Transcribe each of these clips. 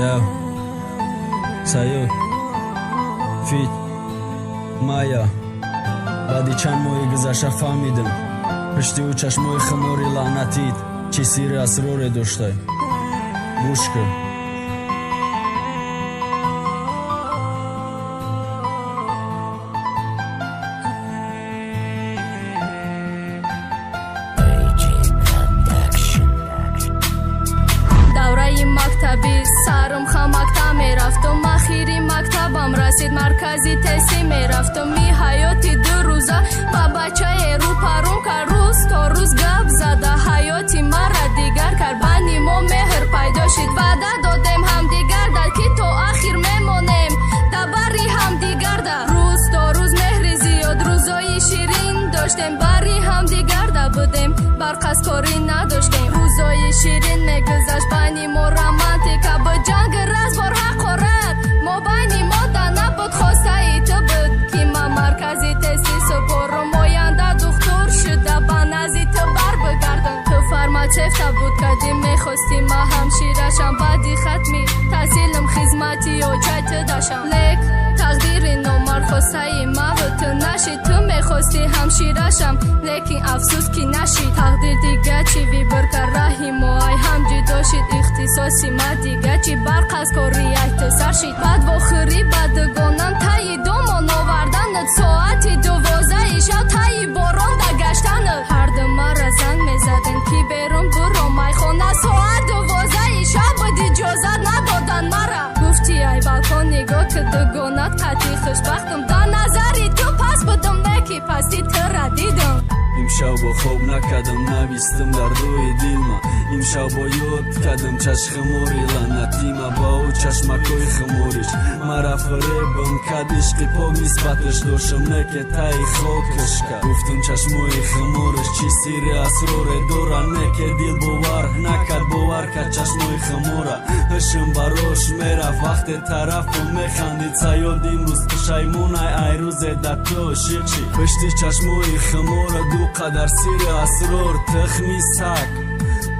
Я Саёд Фит Майя. Баъди чанд моҳи гузашта фаҳмидам, пишти ӯ чашмои хумори лаънатит чӣ сирри асроре доштай. Гӯш кун. Давраи мактабӣ сарм хамакта мерафтум, ахири мактабам расид, маркази тестӣ мерафтум. Ми ҳаёти ду рӯза ба бачае рӯпарум кард, рӯз то рӯз гап зада ҳаёти мара дигар кард. Байни мо меҳр пайдо шид, ваъда додем ҳамдигарда, ки то ахир мемонем дар бари ҳамдигарда. Рӯз то рӯз меҳри зиёд, рӯзои ширин доштем, бари ҳамдигарда будем, барқазкорӣ надоштем. Рӯзои ширин мегузашт, байни мо романтика буд, ҷанг разбор ҳақорат мо байни мо да набуд. Хостаи ту буд, ки ман маркази тести супорум, оянда духтур шуда ба назди ту бар бигардам. Ту фарматсевта буд кадим, мехости ма ҳамширашам, баъди хатми таҳсилам хизмати очай ту дашам. Лек тақдири номард хостаи маву ту нашид. Ту мехости ҳамширашам, лекин афсӯс, ки нашид. Тақдир дига чӣ выбор кард, раҳи мо ай ҳам ҷудо шид. Ихтисоси ма дига чӣ, барқ аз кори ай ту сар шид. Баъд вохӯрӣ ба дугонам, таи домон оварданат, соати 12-и шаб таи борон да гаштанат. Ҳарду мара занг мезадем, ки берун буро майхона, соат 12-и шаб буд, иҷозат надодан мара. Гуфти ай балкон нигоҳ ки дугонат қатъи хушбахтам. Дар назари ту пас будам, не ки пасти тура дидам. Имшаб бо хоб накардам, навистам дардои дилма. Имшаб бо ёд кардам чашхумори лаънатима. Ба ӯ чашмакои хумориш мара фиребам кад, ишқи пок нисбаташ доштам, не ки таи хокаш кард. Гуфтам, чашмои хумориш чӣ сирри асроре дорад, не ки дил бовар накард, бовар кард чашмои хумора. Ҳушм барош мерафт вақте тарафам механдид. Саёд имрӯз пушаймонай, ай рӯзе да ту ошиқ шид. Пишти чашмои хумора ду қадар сирри асрор, тухми саг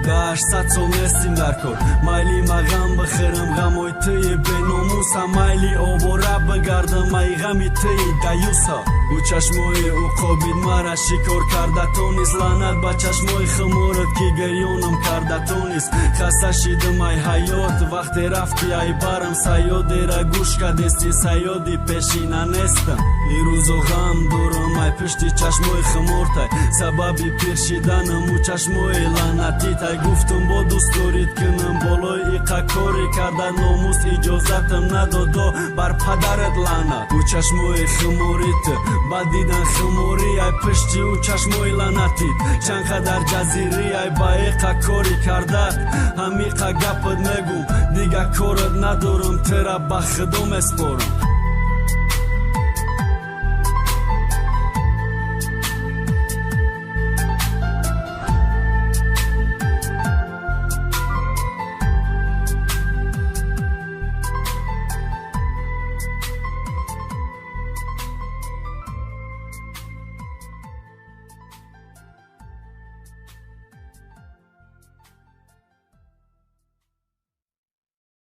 да 800 сол нестим дар кор. Майли ма ғам бихӯрам, ғамои тӯи беномуса, майли овора бигардам, ай ғами тӯи даюса. Ӯ чашмои уқобид мара шикор карда тонист, лаънат ба чашмои хуморат, ки гирёнам карда тонист. Хаста шидам ай ҳаёт вақте рафти ай барам, саёдера гӯш кардести, саёди пешина нестам. Ирӯзо ғам дорам ай пишти чашмои хумортай, сабаби пир шиданам ӯ чашмои лаънатитай. Гуфтум, бо дӯстдорит кунам, болои иқа корӣ карда, номус иҷозатам надодо, бар падарат лаънат. Ӯ чашмои хуморит ба дидан хуморӣ, ай пишти ӯ чашмои лаънатит чанд қадар ҷазирӣ, ай ба иқа корӣ кардат. Ҳамиқа гапат мегум, дига корат надорам, тира ба худо меспорам.